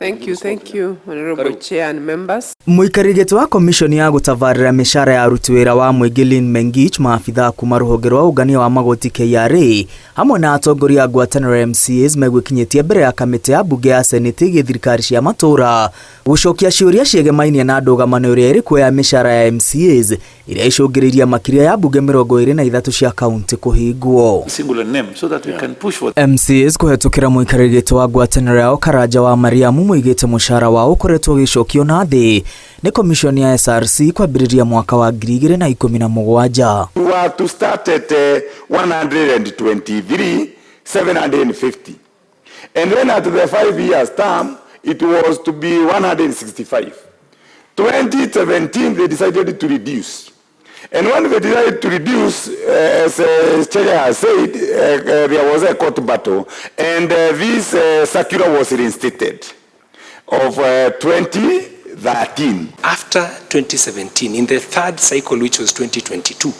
Thank you, thank you, Honorable Karibu. Chair and members. Mũikarĩri gĩtĩ wa komishoni ya gũtabarĩra mĩcara ya aruti wĩra wa mũingĩ Lynn Mengich, maabithaa kuma rũhonge rwa ũngania wa magoti KRA hamwe na atongoria a ngwatanĩro ya MCAs megwĩkinyĩtie mbere ya kamĩtĩ ya mbunge ya Senate ĩgiĩ thirikari cia matũũra gũcokia ciũria ciegemainie na ndũgamano ĩrĩa ĩrĩ kuo ya mĩcara ya MCAs ĩrĩa ĩcũngĩrĩirie makĩria ya mbunge 23 cia kaunti kũhingwo. Singular name so that we can push for MCAs kũhetũkĩra mũikarĩri gĩtĩ wa ngwatanĩro yao Karanja wa Mariamu moigĩte mũcara wao ũkoretwo ũgĩcokio na thĩ nĩ komishoni ya SRC kwambĩrĩria mwaka wa 2017. We were to start at 123, 750. And then at the 5 years term, it was to be 165. 2017, they decided to reduce. And when they decided to reduce, as Chair has said, there was a court battle, and this circular was reinstated of 2013. After 2017, in the third cycle, which was 2022,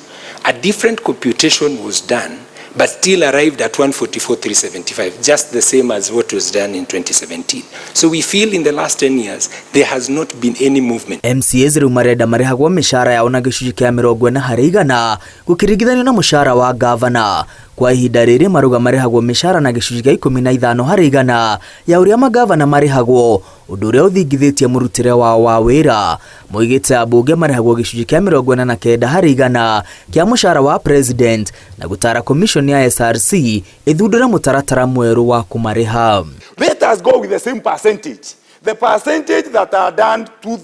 a different computation was done, but still arrived at 144,375, just the same as what was done in 2017. So we feel in the last 10 years, there has not been any movement. MCAs rĩu marenda marĩhagwo mĩcara yao na gĩcunjĩ kĩa 40% gũkĩringithanio na mũcara wa gavana. Kwa ihinda rĩrĩ maruga marĩhagwo mĩcara na gĩcunjĩ kĩa 15% ya ũrĩa magavana marĩhagwo, ũndũ ũrĩa ũthingithĩtie mũrutĩre wao wa wĩra. Moigĩte ambunge marĩhagwo gĩcunjĩ kĩa 49% kĩa mũcara wa president na gũtara commission ya SRC ĩthundũre mũtaratara mwerũ wa kũmarĩha. Let us go with the same percentage. The percentage that are done to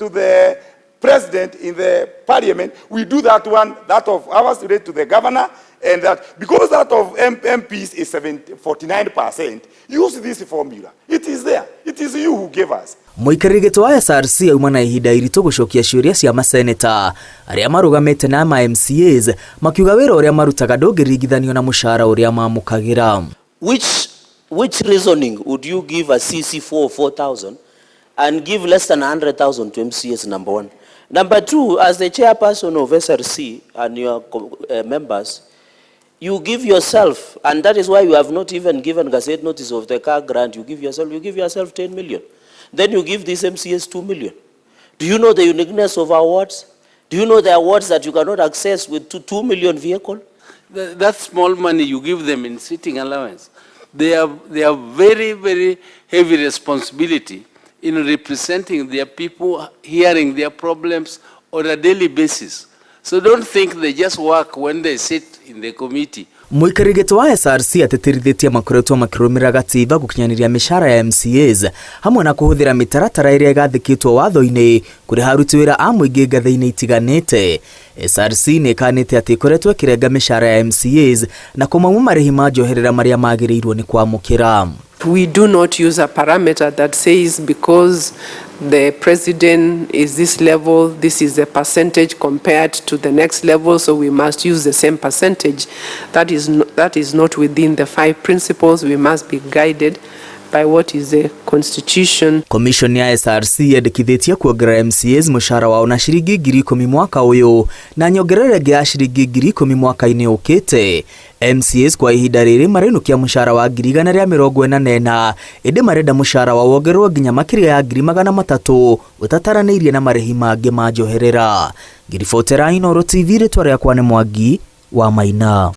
the president in the parliament, we do that one, that of ours relate to the governor, and that because that of MPs is 70, 49%, use this formula. It is there. It is you who gave us. Mũikarĩri gĩtĩ wa SRC auma na ihinda iritũ gũcokia ciũria cia maseneta arĩa marũgamĩte na ma MCAs makiuga wĩra ũrĩa marutaga ndũngĩringithanio na mũcara ũrĩa mamũkagĩra. Which reasoning would you give a CC4 of 4,000 and give less than 100,000 to MCAs, number one? Number two, as the chairperson of SRC and your members, you give yourself, and that is why you have not even given gazette notice of the car grant, you give yourself 10 million. Then you give this MCAs 2 million. Do you know the uniqueness of our wards? Do you know the awards that you cannot access with 2 million vehicle? That small money you give them in sitting allowance, they have very, very heavy responsibility in representing their people, hearing their problems on a daily basis. So don't think they just work when they sit in the committee. Mũikarĩri gĩtĩ wa SRC atĩtĩrithĩtie makoretwo makĩrũmĩrĩra gatiba gũkinyanĩria mĩcara ya MCAs hamwe na kũhũthĩra mĩtaratara ĩrĩa ĩgathĩkĩtwo watho-inĩ kũrĩha aruti wĩra a mũingĩ ngathĩ-inĩ itiganĩte. SRC nĩ ĩkanĩte atĩ ĩkoretwo ĩkĩrenga mĩcara ya MCAs na kũmauma marĩhi ma njoherera marĩa magĩrĩirwo nĩ kwamũkĩra. We do not use a parameter that says because the president is this level, this is the percentage compared to the next level, so we must use the same percentage. That is not within the five principles. We must be guided by what is the constitution. Commission ya SRC yendekithĩtie kuongerera MCAs mũcara wao na ciringi 10,000 mwaka ũyũ na nyongerera ĩngĩ ya ciringi 10,000 mwaka-inĩ ũkĩte. MCAs kwa ihinda rĩrĩ marenũkia mũcara wa 144,000 ĩndĩ marenda mũcara wao wongererwo nginya makĩria ya 300,000 ũtataranĩirie na marĩhi mangĩ ma njoherera. Ngiribotera Inooro TV, rĩtwa rĩakwa nĩ Mwangi wa Maina.